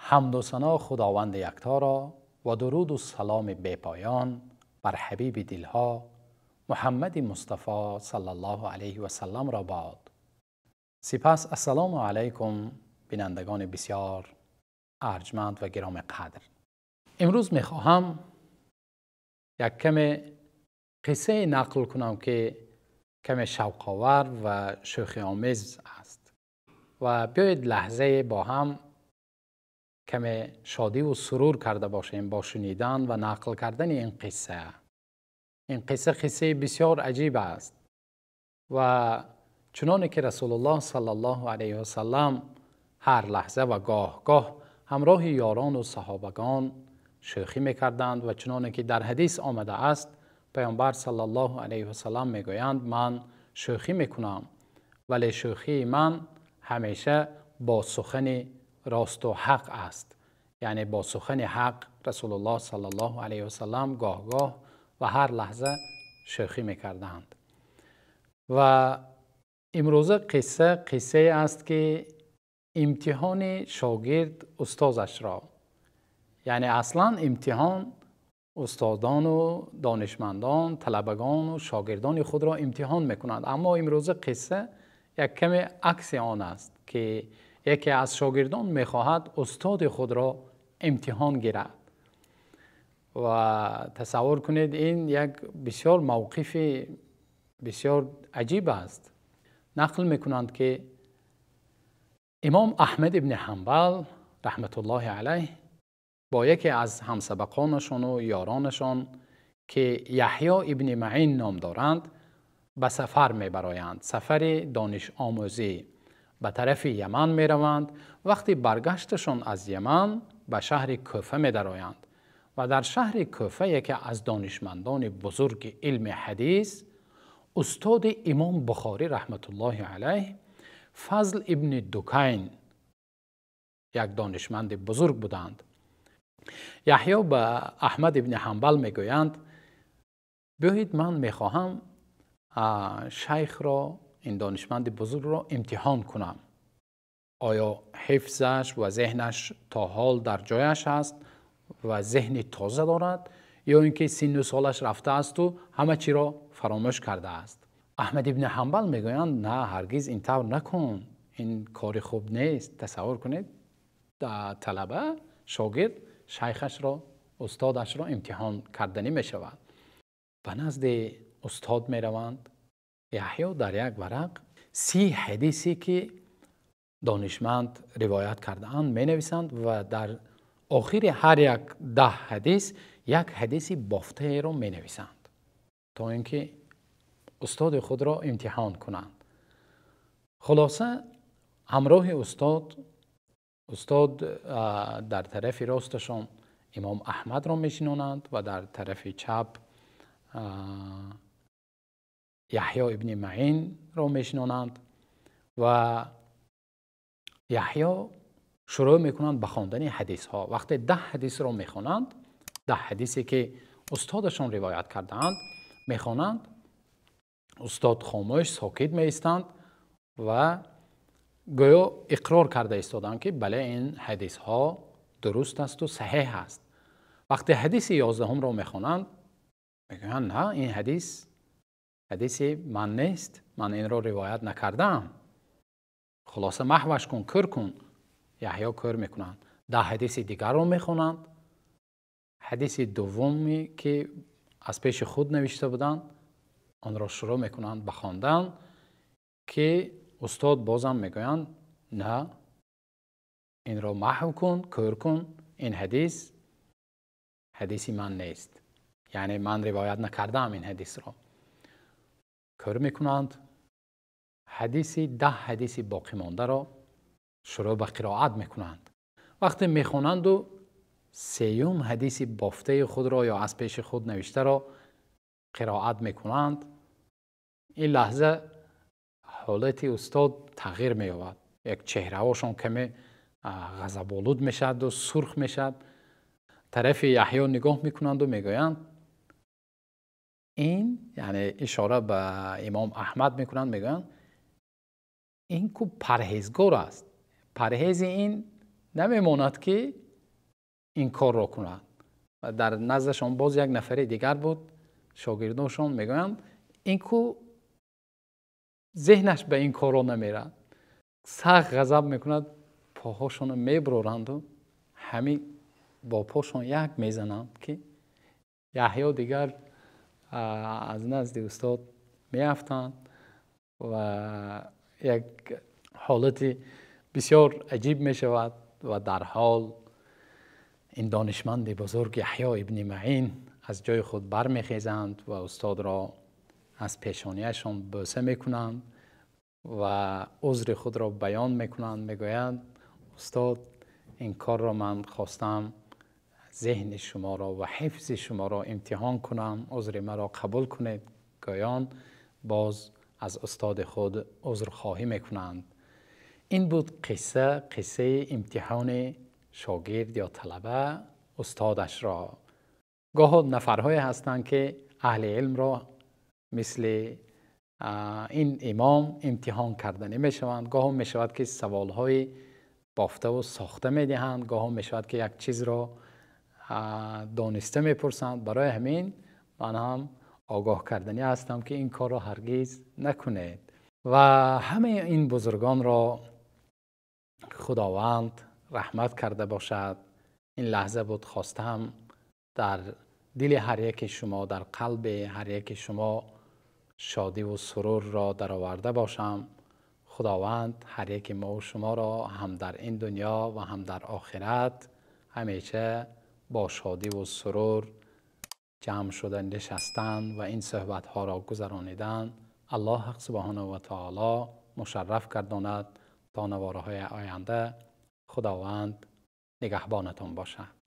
Ҳамду сано Худованди якторо ва дуруду саломи бепоён бар ҳабиби дилҳо Муҳаммади Мустафо саллаллоҳу алайҳи васаллам ро бод. Сипас ассалому алайкум, бинандагони бисёр арҷманд ва гироми қадр. Имрӯз мехоҳам як каме қиссае нақл кунам, ки каме шавқовар ва шӯхиомез аст, ва биёед лаҳзае бо ҳам каме шодиву сурур карда бошем бо шунидан ва нақл кардани ин қисса. Ин қисса қиссаи бисёр аҷиб аст ва чуноне ки Расулуллоҳ саллаллоҳу алайҳи васаллам ҳар лаҳза ва гоҳ-гоҳ ҳамроҳи ёрону саҳобагон шӯхӣ мекарданд ва чуноне ки дар ҳадис омадааст, паёмбар саллаллоҳу алайҳи васаллам мегӯянд: ман шӯхӣ мекунам, вале шӯхии ман ҳамеша бо сухани росту ҳақ аст. Яъне бо сухани ҳақ Расулуллоҳ саллаллоҳу алайҳи васаллам гоҳ-гоҳ ва ҳар лаҳза шӯхӣ мекарданд. Ва имрӯза қисса қиссае аст, ки имтиҳони шогирд устозашро, яъне аслан имтиҳон устодону донишмандон талабагону шогирдони худро имтиҳон мекунанд, аммо имрӯза қисса як каме акси он аст, ки яке аз шогирдон мехоҳад устоди худро имтиҳон гирад. Ва тасаввур кунед, ин як бисёр мавқифи бисёр аҷиб аст. Нақл мекунанд, ки имом Аҳмад ибни Ҳанбал раҳматуллоҳи алайҳ бо яке аз ҳамсабақонашону ёронашон, ки Яҳё ибни Маъин ном доранд, ба сафар мебароянд, сафари донишомӯзӣ ба тарафи Яман мераванд. Вақти баргашташон аз Яман ба шаҳри Куфа медароянд ва дар шаҳри Куфа яке аз донишмандони бузурги илми ҳадис, устоди имом Бухорӣ раҳматуллоҳи алайҳ, Фазл ибни Дукайн, як донишманди бузург буданд. Яҳё ба Аҳмад ибни Ҳанбал мегӯянд: биёед, ман мехоҳам шайхро, ин донишманди бузургро имтиҳон кунам, оё ҳифзаш ва зеҳнаш то ҳол дар ҷояш аст ва зеҳни тоза дорад, ё ин ки синну солаш рафтаасту ҳама чиро фаромӯш кардааст. Аҳмад ибни Ҳанбал мегӯянд: на, ҳаргиз ин тавр накун, ин кори хуб нест. Тасаввур кунед, талаба, шогирд шайхашро, устодашро имтиҳон карданӣ мешавад. Ба назди устод мераванд. Яҳё дар як варақ 30 ҳадисе, ки донишманд ривоят кардаанд, менависанд ва дар охири ҳар як 10 ҳадис як ҳадиси бофтаеро менависанд, то ин ки устоди худро имтиҳон кунанд. Хулоса, ҳамроҳи устод дар тарафи росташон имом Аҳмадро мешинонанд ва дар тарафи чап Яҳё ибни Маъинро мешинонанд ва Яҳё шурӯъ мекунанд ба хондани ҳадисҳо. Вақте 10 ҳадисро мехонанд, 10 ҳадисе, ки устодашон ривоят кардаанд, мехонанд, устод хомӯш сокит меистанд ва гӯё иқрор карда истоданд, ки бале, ин ҳадисҳо дуруст асту саҳеҳ аст. Вақте ҳадиси 11-умро мехонанд, мегӯянд: на, ин ҳадис ҳадиси ман нест, ман инро ривоят накардаам. Хулоса, маҳваш кун, кӯр кун. Яҳё кӯр мекунанд. 10 ҳадиси дигарро мехонанд. Ҳадиси дуввуме, ки аз пеши худ навишта буданд, онро шурӯъ мекунанд ба хондан, ки устод бозам мегӯянд: на, инро маҳв кун, кӯр кун, ин ҳадис ҳадиси ман нест, яъне ман ривоят накардаам ин ҳадисро. Кӯр мекунанд. Ҳадиси 10 ҳадиси боқимондаро шурӯъ ба қироат мекунанд. Вақте мехонанду сеюм ҳадиси бофтаи худро ё аз пеши худ навиштаро қироат мекунанд, ин лаҳза ҳолати устод тағйир меёбад. Як чеҳраҳошон каме ғазаболуд мешаваду сурх мешавад. Тарафи Яҳё нигоҳ мекунанду мегӯянд, ин яъне ишора ба имом Аҳмад мекунанд, мегӯянд: ин ку парҳезгор аст, парҳези ин намемонад ки ин корро кунад. Ва дар наздашон боз як нафари дигар буд, шогирдоншон мегӯянд ин ку зеҳнаш ба ин корро намерад. Сахт ғазаб мекунад, поҳошонро мебуроранду ҳамин бо пошон як мезананд, ки Яҳё дигар аз назди устод меафтанд ва як ҳолати бисёр аҷиб мешавад. Ва дар ҳол ин донишманди бузург Яҳё ибни Маъин аз ҷои худ бармехезанд ва устодро аз пешонияшон бӯса мекунанд ва узри худро баён мекунанд. Мегӯянд: устод, ин корро ман хостам зеҳни шуморо ва ҳифзи шуморо имтиҳон кунам, узри маро қабул кунед. Гӯён боз аз устоди худ узрхоҳӣ мекунанд. Ин буд қисса, қиссаи имтиҳони шогирд ё талаба устодашро. Гоҳо нафарҳое ҳастанд, ки аҳли илмро мисли ин имом имтиҳон карданӣ мешаванд. Гоҳо мешавад, ки саволҳои бофтаву сохта медиҳанд, гоҳо мешавад, ки як чизро дониста мепурсанд. Барои ҳамин ман ҳам огоҳ карданӣ ҳастам, ки ин корро ҳаргиз накунед. Ва ҳамаи ин бузургонро Худованд раҳмат карда бошад. Ин лаҳза буд, хостам дар дили ҳар яки шумо, дар қалби ҳар яки шумо шодиву сурурро дароварда бошам. Худованд ҳар яки мо ва шуморо ҳам дар ин дунё ва ҳам дар охират ҳамеша бо шодиву сурур ҷамъ шуда нишастан ва ин суҳбатҳоро гузаронидан Аллоҳ ҳақ субҳонаҳу ва таоло мушарраф гардонад. То навораҳои оянда Худованд нигаҳбонатон бошад.